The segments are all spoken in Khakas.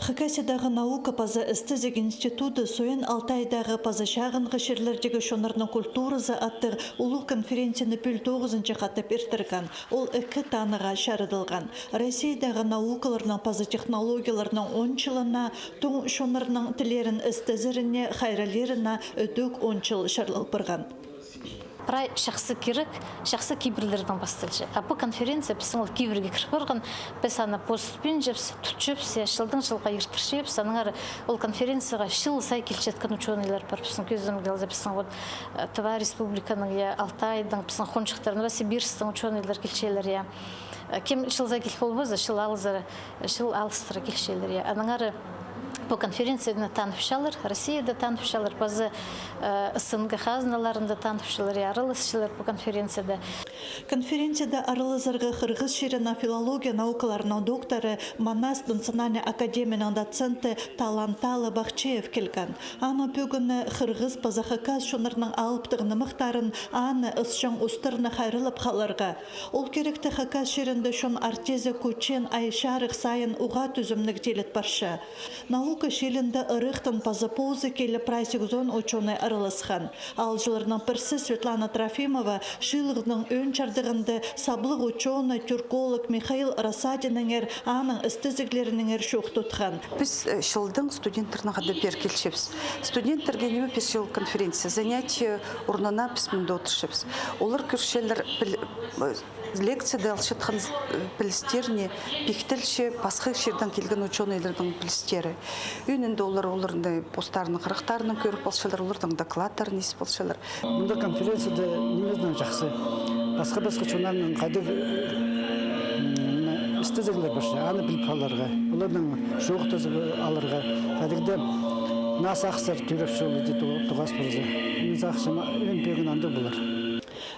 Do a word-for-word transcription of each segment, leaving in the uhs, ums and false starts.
Хакасиядағы наука паза істезіг институты Суйан Алтайдағы паза чағынғы чирлердегі чоннарның культуразы аттығ улуғ конференцияны пӱӱл тоғызынҷы хатап иртірген. Ол ікі таныға чарыдылған: Россиядағы наукаларның паза технологияларның он чылына, тоң чоннарның тіллерін істезеріне, хайраллирына ідӧк он чыл чарлал парған. Прай чахсы кирек, чахсы кибірлердең пасталча. А пу конференция пістің ол кибірге кір парған, піс аны позытпинчабыс, тутчабыс, я, чылдаң чылға иртірчебіс. Аннаңар ол конференцияға чыл сай килчеткен учёныйлар пар. Пістің кӧзідімге алза, пістің вот, э, Тыва Республиканың, я, Алтайдың, пістің хонҷыхтар, Новосибирсктің учёныйлар килчелер, я. Э, кем чыл сай кил полбаза, чыл алызар, чыл алыстыра килчелер, я. Аннаңар пу конференцияны таныпчалар, Россияда таныпчалар, паза, э, СНГ хазналарында таныпчалар, я, араласчалар пу конференцияда. Конференцияда араласарға Хырғыс чирінің филология наукаларының докторы, Манас национальный академияның доценті Таланталы Бахчеев килген. Аның пӧгіні хырғыс паза хакас чоннарның алыптығ нымахтарын, аны, ысчаң устарны хайраллап халарға. Ол киректі хакас чирінде чон артезі кӧчеен ай чарых сайын уғаа тӱзімніг тилет парча. Наука чилінде ырахтаң паза позы киліп прай сигізон учёный араласхан. Аалҷыларның пірсі Светлана Трофимова чыылығның ӧӧн чардығында саблығ учёный, тюрколог Михаил Рассадиннеңер, аның істезіглерінеңер чоох тутхан. Піс, э, чылдаң студенттернең хада пеер килчебіс. Студенттерге ниме пирче ол конференция, занятие орнына піс мында одырчабыс. Олар кӧрчелер, піл-, э, лекцияда алчатхан, э, пілістеріне пиктелче пасха чирдең килген учёныйларның пілістері. Ӧӧнінде олар оларны постарының ырахтарын кӧріп алчалар, оларның докладтарын исіп алчалар. Мында конференцияда нимезінең чахсы. Пасха-пасха чоннарның хайдағ, м, істезіглер парча, аны піліп аларға. Оларның чоохтазып аларға. Хайдағ-да наа сағыстар тӧреп чолы дее ту-, тоғас парза. Мин сағынчам, ӧӧн пӧгін андағ полар.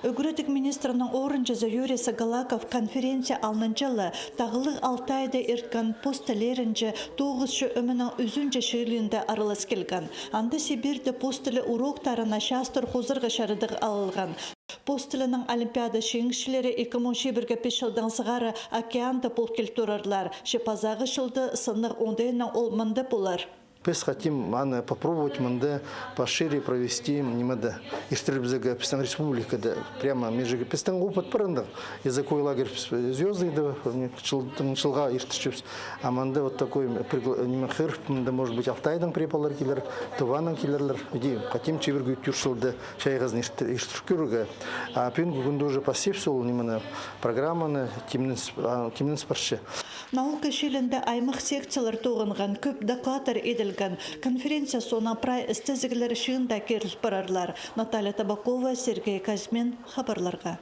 Ӱгредіг министрінің орынҷызы Юрий Сагалаков конференция алнынҷа ла Тағлығ Алтайда ирткен пос тіллерінҷе тоғысчы ӧменің ӱзінҷі чыылиинда аралас килген. Анда Сибирьде пос тілі уроктарына частыр хозарға чарыдығ алылған. Пос тілінің олимпиада чиңісчілері ікі муң чибіргі пис чылдаң сығара океанда пол кил турарлар. Че пазағы чылда сыннығ оңдайынаң ол мында полар. Піс хотим аны попробовать мында пошире провести, нимеде, иртірібізерге пістің республикада. Прямо, меже, пістің опыт пар андағ. Языковой лагерь піс «Звёздныйда» чылдаң чылға иртірчебіс. А мында вот такой пригла-, ниме, хыр, мында, может быть, Алтайдаң преподавательлер килер, Тываның килерлер. Иди, хотим чибіргі тӧрт чылда чайғызын иртір-, иртір кӧрерге. А пӱӱнгі кӱнде уже пастапчабыс ол, нимені, программаны, тимнес-, а, тимнес парча. Наука чилінде аймах секциялар тоғынған, кӧп докладтар иділген. Конференция соонаң прай істезіглер чыында киріл парарлар. Наталья Табакова, Сергей Казьмин, хабарларға.